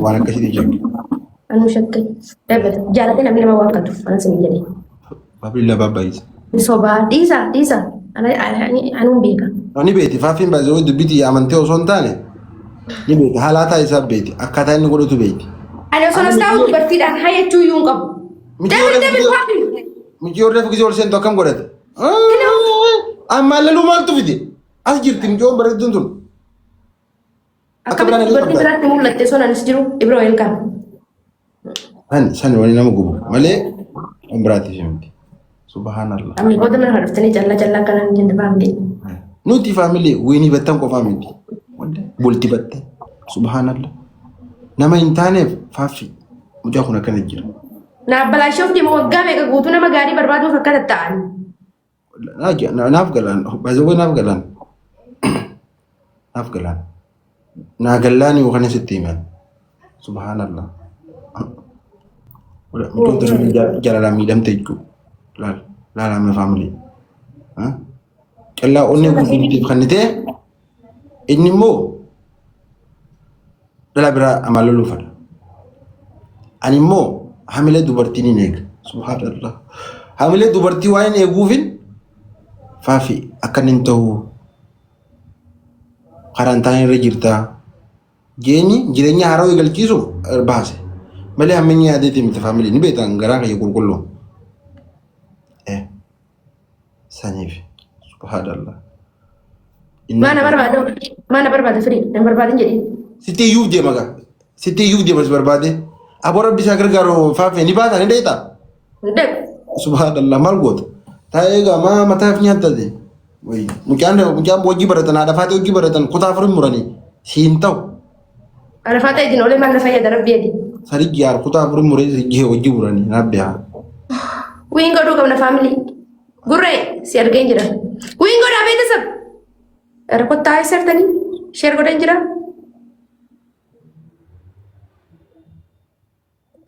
Waan akkasiitiin shakke. Anuu shakke. Dabala. Jaalatee namni nama waakkatu. Anas hin jedhe. Faafii lafaa baay'isa. Sobaa dhiisa dhiisa. Anuun beeka. Ni beeti faaffiin baay'isee dubbitii amantee osoo hin taane ni beeti haalaataa isaa beeti akkaataa inni godhatu beeti. Ani osoo nas taa'u dubartiidhaan hayachuu iyyuu hin qabu. Dabal dabal faafii. Miciyoo reefu gisee ol seentu akkam godhate? Ammaan laluu maaltu fide? As jirti micoon bareedduun tun. Akka biraan Akkamitti dubartiin biraatti mul'atte osoo anis jiru Ibro welcome. Sani sani wani nama gubu malee waan biraatiif miti. Subhaanallah. Amma booda mana dhuftanii callaa callaa akkanaan hin jenne faamilii. Nuti faamilii wiinii battan qofaa miti. Bulti batte. Subhaanallah. Nama hin taaneef faaffi. Mucaa kun akkana jira. Naaf balaashuuf deema waggaa meeqa guutuu nama gaarii barbaaduuf akka tatta'an. Naaf galaan. Baay'ee naaf galaan. Naaf galaan. Naa gallaan yookaan sitti himan. Subhaanallah. Mucaan tun jaalalaan miidhamte jechuudha. Laal laal amma faamilii. Callaa onnee guutuutiif kan ta'e inni immoo dhala biraa amaan loluu fedha. Ani immoo hamilee dubartii ni eega. Subhaanallah. Hamilee dubartii waan hin eeguufin faafi akka inni hin ta'u karaan taane irra jirtaa. Jeeni jireenya haaraa eegalchiisuuf baase. Malee hamminni yaadeetii miti faamilii ni beektan garaan kiyya qulqulluu. Eh. Saniif. Subhaanallah. Maa na barbaada? Maa na barbaada firii? Na barbaadin jedhee. Sitti iyyuuf deema gaa. Sitti iyyuuf deema si barbaade. Aboo rabbi isaa gargaaru faafee ni baata ni dheeta. Hin dhaqu. Subhaanallah maal goota? Taa'ee egaa maa mataaf nyaattate? Wayii mucaan mucaan hojii baratan haadha faatee hojii baratan kutaa afurin muranii siin ta'u. Arafaa ta'e jin olee maal na fayyada rabbi jedhi. Sadi jaar kutaa afurin muree si hojii muranii rabbi haa. Wiin godhuu qabna faamilii. Gurree si argeen jira. Wiin godhaa beektasab. Irra kottaa eessartanii sheer godhan jira.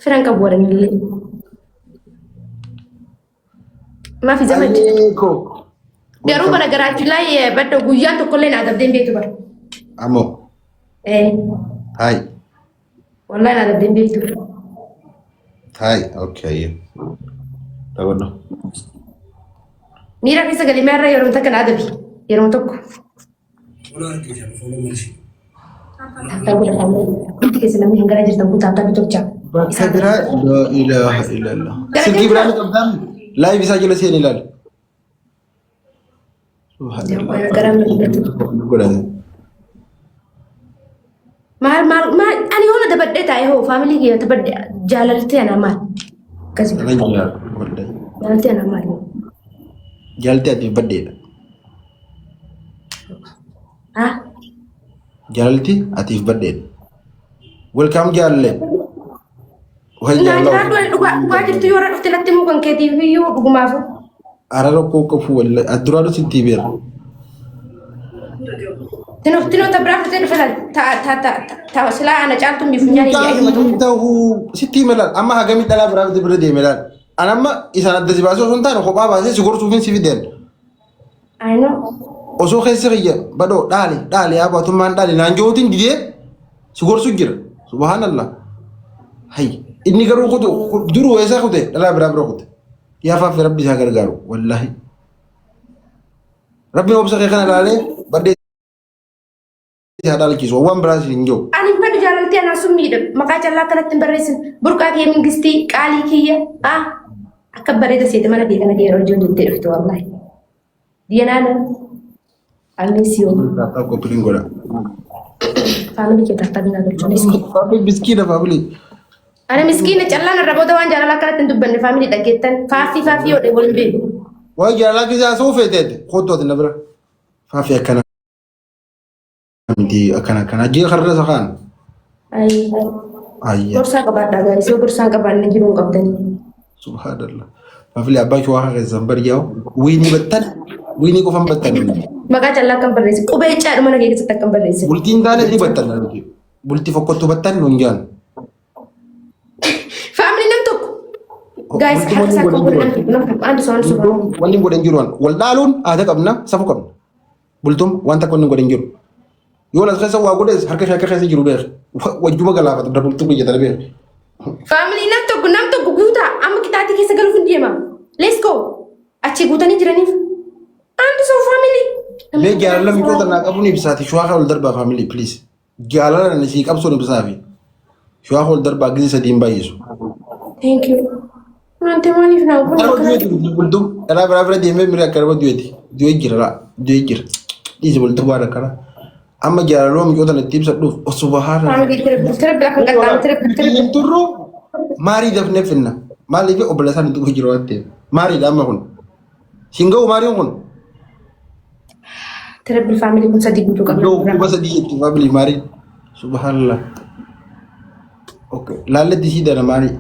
Firan qabu warra illee. Maafi zamad. Aleeko. Garuu bara garaachuu laayee badda guyyaa tokkollee naa dabdeen beektu bara. Ammoo. Eh, Hayi. wallahi naa dabdeen beektu. Hayi. Okay. Taphadhu. Miira keessa galii meerra yeroo takka naa dabi. Yeroo tokko. Taaptaa godha faamilii. Hundi keessa namni hangana jirtan kun taaptaa bitochaa. Bakka biraa laa ilaaha illallah. Silkii biraa ni qabdaa? Laayiv isaa jala seeni ilaali. Subhanallah. Garaan na guddatu. Godhate. Maal maal maal ani yoona dabadhee taa'ee hoo faamilii kiyya dabadhee jaalaltee anaa maal? Akkasuma Nan jaalladha. Wallahi. jaalaltee anaa maal? Jaalalti ati baddeedha. Ah Jaalalti atiif baddeedha. Welcome jaalle. Wayi naa jaalala. jiraadhu ani dhugaa dhugaa jirtu yoo irra dhufte natti himuu kan keetiif iyyuu dhugumaafu. Arara koo qabu wallahi. Adduraadhu sitti beera. Tinoo tinoo ta biraa fudhatee dhufe ta ta ta ta silaa ana caaltuun biif funyaan iyya ayyuma tokko. Ta'uu sitti hime laal. Amma hagamii dhalaa biraa bira deeme laal. An amma isaan adda si baasee osoo hin taane kophaa baasee si gorsuufin si fideen. I know. Osoo keessa kiyya badhoo dhaali dhaali yaa baatummaan dhaali naan jiruutiin didee si gorsu jira. Subhaanallah. Hay inni garuu kutu duruu eessa kute dhalaa biraa bira kute. Yaa faaffe rabbi isaa gargaaru wallaahi. Rabbiin obsa kee kana ilaalee baddee si haa dhaalchisu waan biraa si hin jiru. Ani hin fedhu jaalaltii anaa summiidha. Maqaa callaa akkanatti hin barreessin. Burqaa kee mingistii qaalii kiyya. Ah akka bareeda seete mana kee kana kee yeroo ijoon jettee dhufte wallaahi. Diyanaan I miss you. Taataa qophiin godha. Faamilii kee taattaa binaa galchuun iskoo. Faafii biskiidha faafii. Ana miskiina callaan irra booda waan jaalala akkanatti hin dubbanne faamilii dhaggeettan faaffii faaffii yoo wal hin beeku. Waan jaalalaa keessaa haasa'uu feeteeti kootu ati na bira. Faafii akkana miti akkana akkana ji'a karra isa kaan. Ayii. Ayya. Gorsaa qabaadhaa gaarii yoo gorsaan qabaanne jiruu hin qabdanii. Subhaanallah. Faafii abbaa kee waa keessan bari yaa'u. Wiinii battan wiinii qofan battan. Maqaa callaa akkam barreesse qubee caadhuma na keessatti akkam barreesse. Bultiin taane ni battan. Bultii fokkottuu battan nuun jaan. Faamilii nam tokko. Guys, Bultii harka isaa wanni akka godhan nam tokko nam tokko andu soo andu soo. Bultuun wanni godhan jiru wal dhaaluun aadaa qabna safu qabna. Bultuun waan takka wanni godhan jiru. Yoon as keessa waa godhes harka ishee akka keessa jiru beek. Wajjuma galaafata dabultuu biyya tana beek. Family nam tokko nam tokko guutaa amma qixaatii keessa galuuf hin deema. Let's go. Achi guutanii jiraniif. Andu so family. Mee jaalala miidhota naa qabuun ibsaati shuwaa kan ol darbaa family please. Jaalala ani sii qabsoon ibsaafi. Shuwaa ol darbaa gisee sadiin baay'isu. Thank you. Wanti maaliif naa kun Dhala akkana du'eeti bultum dhala biraa bira deemee miira akka nama du'eeti. Du'ee jira laa du'ee jira. Dhiisi bultum waan akkana. Amma jaalaloo miidhota itti ibsadhuuf osoo haala. Family triple triple akka qaxxaamu triple triple. Hin turru maarii dafnee finna. Maaliif obboleessaan hin tuqu jiru waan ta'eef. Maariidha amma kun. Siin ga'u maariin kun. Triple family kun sadii guutuu qabna. Ga'u 3000 jetti family maariin. Subhanallah. Okay. Laalletti sii dana maarii.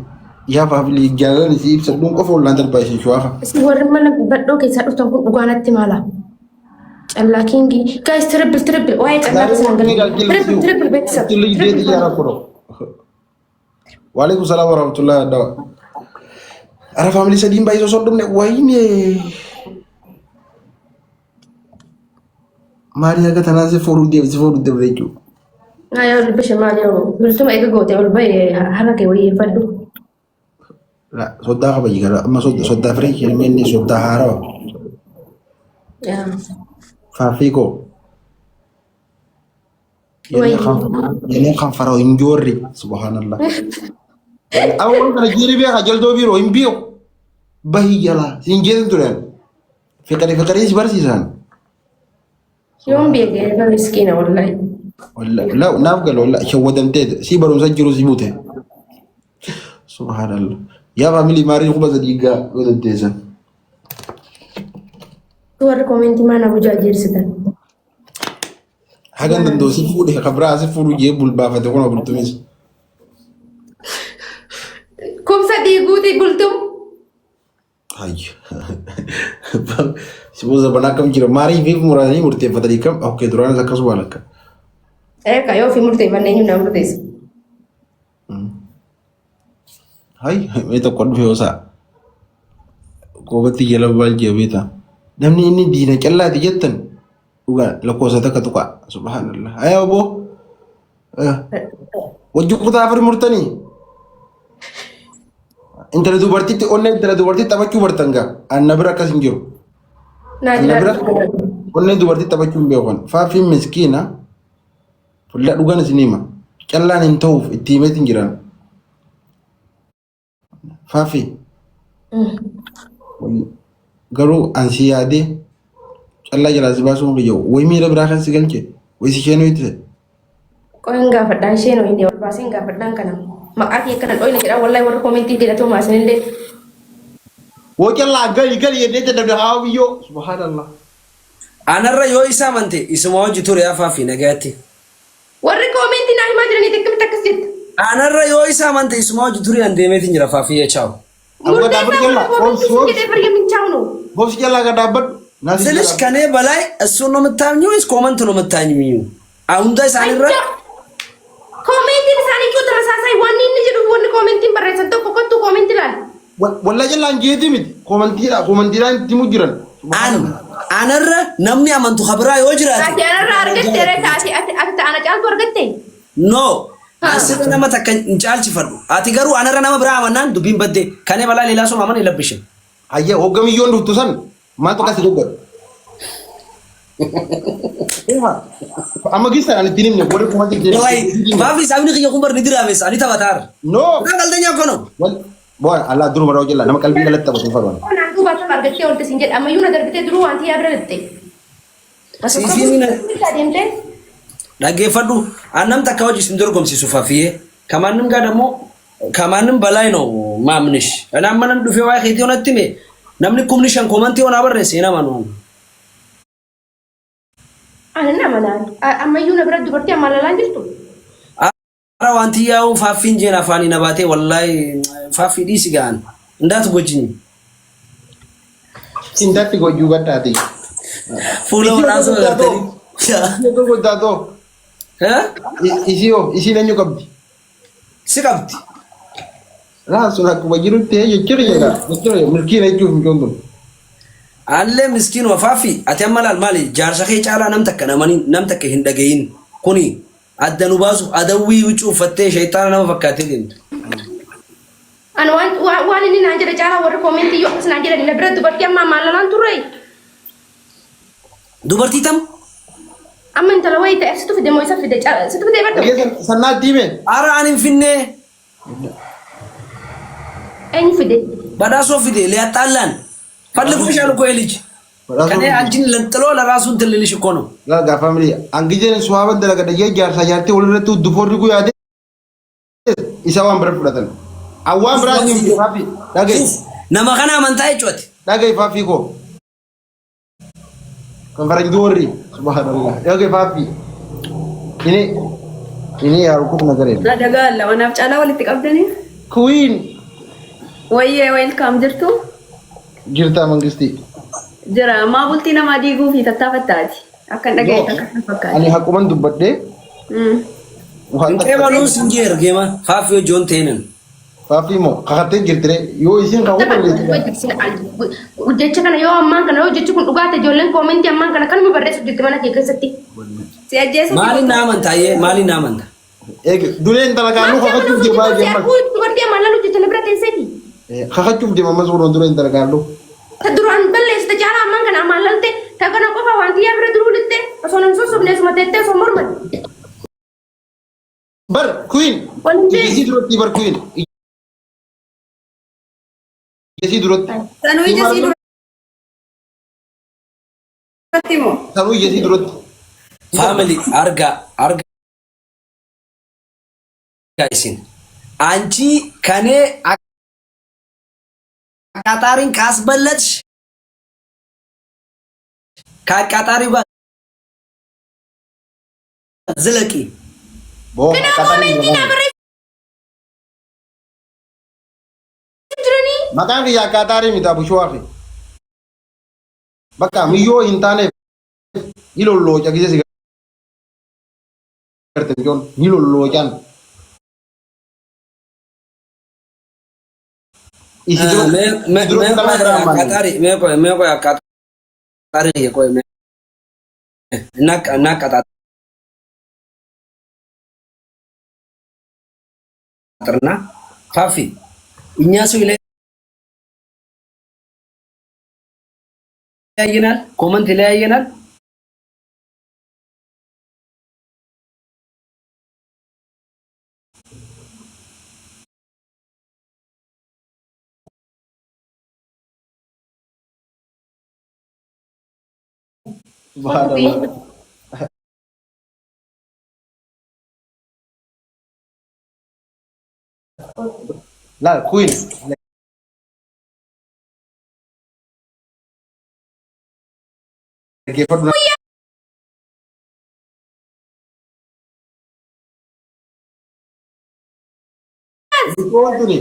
Yaa family jaalalan isii ibsadhuun qofa ollaan darbaa ishee shuwaafa. Isin warri mana badhoo keessaa dhuftan kun dhugaa natti maala. Callaa kingii. Guys triple triple waa'ee callaa keessaa hin galu. Triple triple beeksisa. Triple family. Waalaikum salaam warahmatullahi wabarakatuh. Ara family sadiin baay'ee osoo hin dhumne wayine. Maali haga tanaa si fuudhuu deemu si fuudhuu deemu jechuudha. Ayo dubbishe maali yoo bultuma eega goote ol ba'e harka kee wayyeeffadhu. Soddaa kabaji gara amma soddaa firii kennee inni soddaa haarawa. Faaffii koo. Yenee kan faroo hin joorri subhanallah. Amma waan kana jeeri beeka jaldoo biiroo hin beeku. Bahii jalaa siin jeetin tureen. Fiqiri fiqirii si barsiisan. Yoon beeke eega miskiina wallahi. Wallahi naaf gala wallahi shawwadamtee si barumsa jiru si bute. Subhanallah. Yaa faamilii maarii 3000 gaa yoo dandeessan. Warri koomentii maal na bujaajeersitan. Hagan danda'u si fuudhe ka biraa si fuudhu jee bulbaafate kun bultumis. 3000 guutii bultum. Hayyo. Sibuusa zabanaa akkam jira maarii fi muraasni murteeffatanii kam okkee duraanis akkasuma lakka. Eega yoo ofii murteeffanne eenyu na murteessa. Hay mee tokko dhufe osaa. Koobatti jala baal jee beeta. Namni inni diina callaati jettan dhugaa lakkoofsa takka tuqaa. Subhaanallah. Aya obbo. Wajji kutaa afur murtanii. Intala dubartitti onnee intala dubartitti taphachuu bartan gaa. Anna bira akkas hin jiru. Naa Anna bira jiraadhu. onnee dubartitti taphachuu hin beekan. Faaffiin miskiina. Fulla dhugaan isin hima. Callaan hin ta'uuf itti himeetiin hin jiran. Faaffi. Garuu an si yaadee callaa jalaa si baasuun kiyya wayi miira biraa kan si galche wayi si isheen hoyitise. Qoyin gaafadhaan isheen hoyine ol baaseen gaafadhaan kana. Maqaa kee akkana dhoyne jedhaa wallahi warri koomentii galatoomaa isinillee. Woo callaa gali gali jennee dadhabde haa biyyoo. Subhaanallah. Anarra yoo isa amante isuma wajji ture yaa Faafii nagayatti. Warri koomentii naa himaa jiranii akkamitti akkas jetta? Anarra yoo isa amante isuma wajji ture an deemeetiin jira Faafii chaaw. Amma Murteessaa dhaabbadhu warri jallaa. koomentii Obsi sin obsi. jedhee firya minchaa'u nu. Obsi jallaa gad dhaabbadhu. Naasi ስልሽ jallaa. ከኔ በላይ እሱን ነው የምታምኚው ወይስ ኮመንት ነው የምታምኚው? አሁን isaanirra Ayya! Koomentiin isaanii iyyuu tamasaasaay wanni inni jedhu wanni koomentiin barreessan tokko kottu koomentii ilaali. Wallaa jallaan jeetii miti. Koomantiidha koomantiidhaan itti himu jiran. An anarra namni amantu kabiraa yoo jiraate Ati anarraa argatte ree ati ati ati ta'ana caaltu argatte. No asirra nama takka hin caalchifadhu ati garuu anarra nama biraa amannaan dubbiin badde kanee balaa leelaa suma aman hin labbishin. Hayya hoggamiyyoon dhuftu san maaltu akkas goggadu? Amma gisa ani ittiin himne warri kuma ittiin Wallahi maafi sabni kiyya kun bar ni diraamessa ani taphataar. No. Kan qaldeenya akkono. Bu'aan Allah duruma rawu jalla nama qalbii galatti taphatu hin faru. Naan duuba akkam argattee olte siin jedha ammayyuu na darbitee duruu wanti yaa bira dhaqxe. Siifin Deemtee dhaggeeffadhu annam takka hojii isin dorgomsiisu fafiye ከማንም ጋር ደግሞ ከማንም በላይ ነው ማምንሽ እና manan dhufee waa'ee keetii onatti hime namni 5,000 komantii onaa barreesse hin amanu. Ani nama naan ammayyuu na bira dubartii ammaa lalaan jirtu. Ara wanti yaa'u faaffiin jeen afaanii na baatee wallaahi faaffii dhiisi ga'an indaatu gojjinyi. Indaatti gojjuu badhaate. Fuula waraabsa agartanii. Isii gurguddaa Isii hoo isiin eenyu qabdi? Si qabdi. Laa sun akkuma jirutti jechuudha jedha. Jechuudha milkiina jechuuf hin tun. Allee miskiinuma faaffi ati amma laal maali jaarsa kee caalaa nam takka namanii nam takka hin dhagayin. Kuni adda nu baasuuf adawwii huccuu uffattee shayxaana nama fakkaattee deemtu. Ani waan waan waan inni naan jedhe caalaa warri koomentii yoo akkas naan jedhan na bira dubartii amma ammaan lalaan turre. Dubartii tam? Amma intala wayii ta'e situ fide moo isa fide situ fide badhu. Dhageessan sannaa diime. Ara ani hin finnee. Eenyu fide? Badhaasoo fide liyaxxaallaan. ፈልጎ ሻል እኮ ይሄ ልጅ ከኔ አንቺን ለንጥሎ ለራሱ እንትን ልልሽ እኮ ነው። Laga family angijeen suwaaban dalagadha jee jaarsaa jaartii walirratti uddufoorri guyaate isa waan bira fudhatan. Awwaan biraa siin faafi dhaga'i Nama kana amantaa jechuuti. dhaga'i faafii koo. Kan faranjii warri subhanallah dhaga'i faafii. Ini ini ያልኩት ነገር የለም። Nadagaa wanaaf caalaa walitti qabdanii? Queen Wayyee welcome jirtu? jirta mangistii. Jira. Maa bultii namaa diiguu fi tattaafattaati. Akkan dhagayetti akka fakkaate. Ani haquman dubbadhee waan Hin sin jeer geema faafii joon teenan. Faafii moo kakattee jirtire yoo isin kakuu balleessite. Jecha kana yoo ammaan kana yoo jechi kun dhugaa ta'e ijoolleen koomentii ammaan kana kanuma barreessu jirti mana kee keessatti. Si ajjeesuuf Maaliin na amantaa yee maaliin na amantaa? Eegi dureen intala kaanuu kakachuuf deemaa deeman. Dubartii ammaan lalu jecha na bira teesseeti. Kakachuuf deema ammas kunuun dureen intala kaanuu. Ta duraan balleessite caalaa ammaan kana ammaan lalte ta kana qofa waan xiyyaa bira duruu litte osoo nan sossobne osuma teettee osoo mormatte. Bar Queen Waliin beeku. ijisii duratti bar Queen ijisii duratti. Sanuu ija sii duratti moo? Sanuu ijisii duratti. Family argaa argaa isin አንቺ ከኔ አቃጣሪን ካስበለጥሽ ከአቃጣሪው ጋር ዝለቂ። Boo Kana akkaataan koomentii na barreessu jiranii. Maqaan kiyya akkaataarii miti abushuwaa fi. Bakka miyyoo hin taaneef ni lollooca gisee si garte mijoon ni lolloocaan. Isi dura dura intala biraa maali? አቃጣሪ mee ቆይ mee ቆይ አቃጣሪ ቆይ እናቀጣጥርና ፋፊ እኛ ሰው ይለያየናል፣ ኮመንት ይለያየናል። Subhanallah. Laal Queen. Dhaggeeffadhu. Mucoon tuni